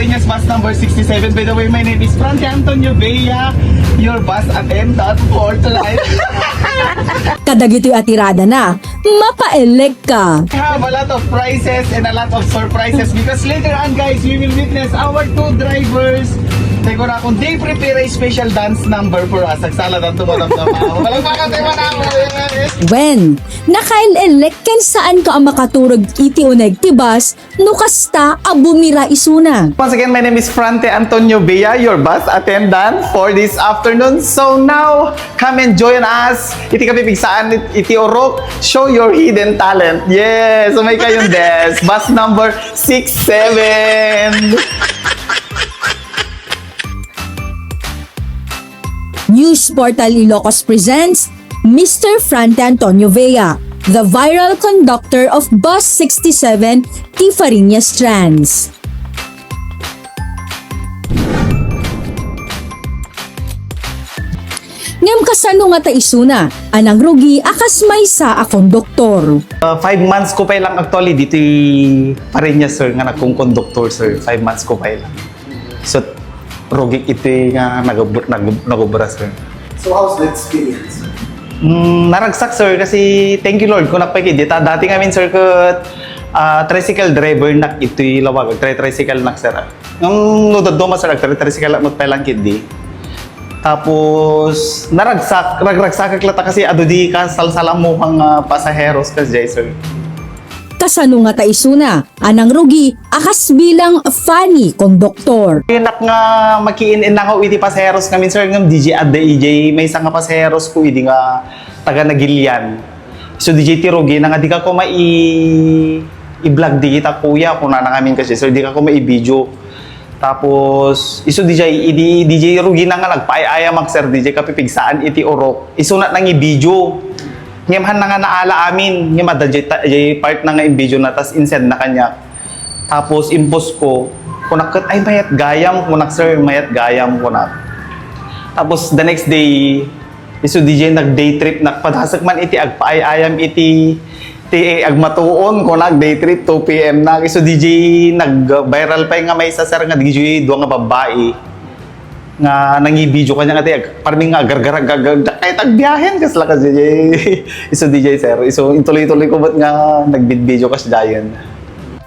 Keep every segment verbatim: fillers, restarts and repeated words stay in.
Yes, bus number sixty-seven. By the way, my name is Frankie Antonio Bea, your bus attendant for tonight. Kadagitoy a tiradana, mapaelek ka. We have a lot of prizes and a lot of surprises because later on, guys, we will witness our two drivers. Teko na kung they prepare a special dance number for us. Nagsala na tumatamtama ako. Palakpakan tayo, manamo. Yes. Wen, nakael-elek ken saan ka a makaturog iti uneg ti bus, no kasta a bumira isuna. Once again, my name is Frante Antonio Bea, your bus attendant for this afternoon. So now, come and join us iti kapipigsaan it-, iti Orok. Show your hidden talent. Yes, umay kayon, des. Bus number six seven. News Portal Ilocos presents Mister Frante Antonio Vea, the viral conductor of Bus sixty-seven, Tifariñas Trans. Ngem kasano ngata isuna a nangrugi a kas maysa a konduktor? Uh, five months ko pay lang actually ditoy Fariñas, sir, nga nagkongkonduktor, sir. Five months ko pay lang. So, rugi iti nga nagub-, nagub-, nagubra, sir. So, how's the experience? Mm, naragsak, sir, kasi thank you, Lord, kunak pay kidi. Ta dati ngamin, sir, ket, ah, tricycle driver nak itoy lawag, tri-, tricycle nak, sir. Ngem no dadduma, sir, agtri-, tricycle met pay lang kidi. Tapos, naragsak, ragragsakak latta kasi adu di kasalsalamok nga pasaheros kasdiay, sir. Kasano ngata isuna a nangrugi a kas bilang funny conductor? Dinak nga makiin-inangaw iti pasaheros ngamin, sir, ngem D J adda ijay maysa nga pasaheros ko idi nga taga Nagilian. So, D J ti rugi na nga, "Dika koma i-, i-vlog dagita, kuya," kunana ngamin kasi, "Sir, dika koma i-video." Tapos, isu D J, idi, D J rugi na nga nagpaay-ayamak, sir, D J kapipigsaan iti Orok. Isu na nangi-video. Ngem han na nga naala amin, ngem adda jay ta-, jay part na nga in-video na, tas insend na kaniak. Tapos, impos ko, kunak ket, "Ay, mayat gayam," kunak, "sir, mayat gayam," kunak. Tapos, the next day, isu D J nag-day trip, nakpadasek man iti agpaay-ayam iti, ti agmatuon, kunak, day trip, two P M na. Isu D J nag-viral pay nga maysa, sir, nga dijoy dua nga babbai nga nangi-video kaniak nga ti ag-, parang nga agargarag-, ag-, ag-, ay, tagbiahen, kasla kasi, isu D J, sir. Isu, intuloy-tuloy ko met nga nagbid-video kasdiayen.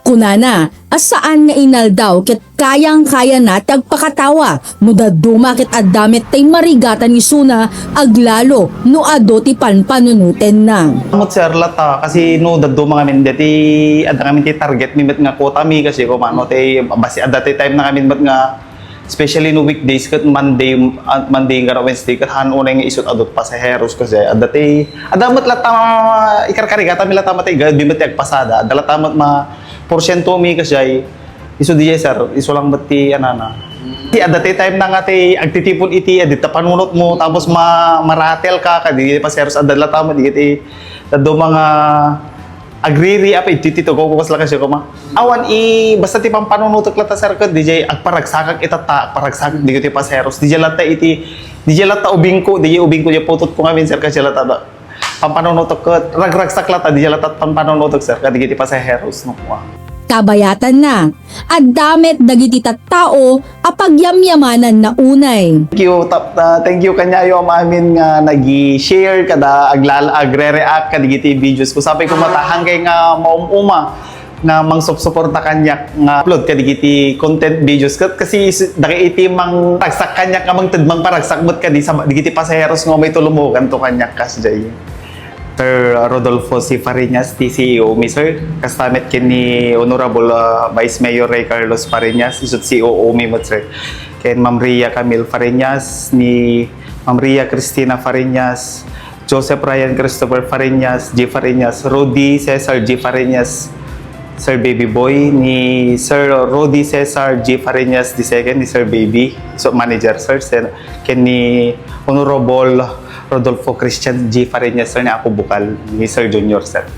Kunana, a saan nga inaldaw ket kayang-kayana ti agpakatawa, no dadduma ket adda met tay marigatan isuna, aglalo no adu ti panpanunotenna. Amot, sir, latta, kasi no dadduma ngamin, dati adda ngamin ti target mi met nga quota mi, kasi kumano, ti basi adda ti time na ngamin met nga, especially no weekdays ket Monday, ah, Monday nga Wednesday ket han unay nga isut adut pasaheros kasi adda ti, adda met latta ikarkarigatan mi latta met ti gabi met ti agpasada, adda latta met ma porsyento mi kasi Isu D J, sir, isu lang met ti anana. Ti adda ti time na nga ti agtitipon iti, ah, dita panunot mo, tapos ma-, maratel ka, kadi paseros adda latta met, digiti, dadduma nga agriri, apa, iti, iti, tugaw ko, kasla kasi ko ma. Awan, i, basta ti pampanunotek latta, sir, ket D J, agparagsakak itatta, agparagsakak digiti paseros. D J latta iti, D J latta ubingko, D J ubingko, di putot ko ngamin, sir, kasi latta, pampanunotek ket ragragsak latta, di latta pampanunotek, sir, kadagiti pasaheros no kua. Kabayatanna, adda met dagiti tattao a pagyamyamananna unay. Thank you, tap-, ah, thank you kaniayo amin nga nagi-share kada aglal-, agre-react kadagiti videos ko. Sapay ko matahan kay nga maum-uma nga mangsupsuporta kaniak nga upload kadagiti content videos ket kasi is-, dagiti mangragsak kaniak nga mangted mangparagsak met kadi sa dagiti pasaheros nga umay tulumogan to kaniak kasdiay. Sir Rodolfo C. Fariñas, ti C E O mi, sir. Kasta met ken ni Honorable, ah, Vice Mayor Ray Carlos Fariñas, isut C O O mi met, sir. Ken Ma'am Ria Camille Fariñas, ni Ma'am Ria Cristina Fariñas, Joseph Ryan Christopher Fariñas, G Fariñas, Rudy Cesar G Fariñas, Sir Baby Boy, ni Sir Rudy Cesar G Fariñas the second, ni Sir Baby, so manager, sir, sen-, ken ni Honorable Rodolfo Christian G Fariñas, sir, ni Apo Bukal, ni Sir Junior, sir.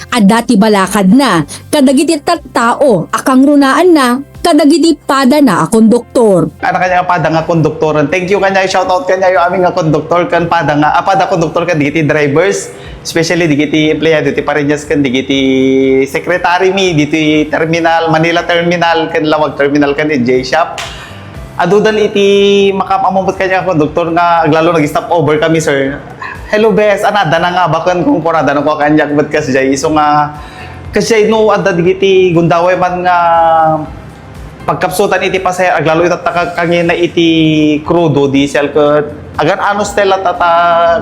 Adda ti balakadna kadagiti tattao a kangrunaanna kadagiti padana a konduktor. Ano kanya pada nga konduktoran. Thank you kanya, shout out kanya yung aming nga konduktor kan pada nga, ah, pada konduktor kan digiti drivers, especially digiti empleyado ti Pariñas kan digiti secretary mi diti terminal, Manila Terminal, kan Lawag Terminal kan N J shop. Adudan iti makaamamot kanya nga konduktor nga aglalo nag-stop over kami, sir. Hello, bes. Ana, adda na nga baken kung kunada no kanya met kasjay. Isu nga kasjay no adda digiti gundaway man nga pagkapsutan iti pasaher, aglalo ita ta kangina iti crudo, diesel ket agan-anos ti lata ta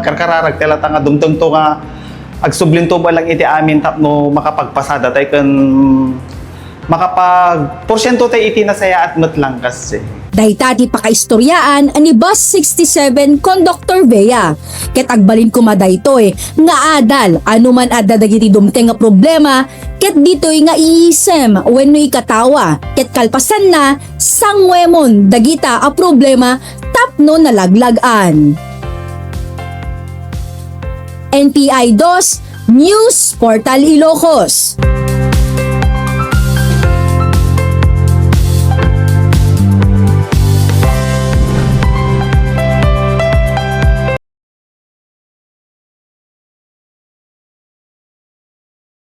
karkararag ti lata nga dumtengto nga agsublinto met lang iti amin tapno makapagpasada tay ken makapag porsyento tay iti nasayaat met lang kasjay. Dayta ti pakaistoryaan ni Bus sixty-seven Conductor Bea. Ket agbalin koma daytoy nga adal, anuman adda dagiti dumteng nga problema, ket ditoy nga iisem wenno ikatawa, ket kalpasanna, sanguemon dagita a problema tapno nalaglag-an. N P I dos News Portal Ilocos.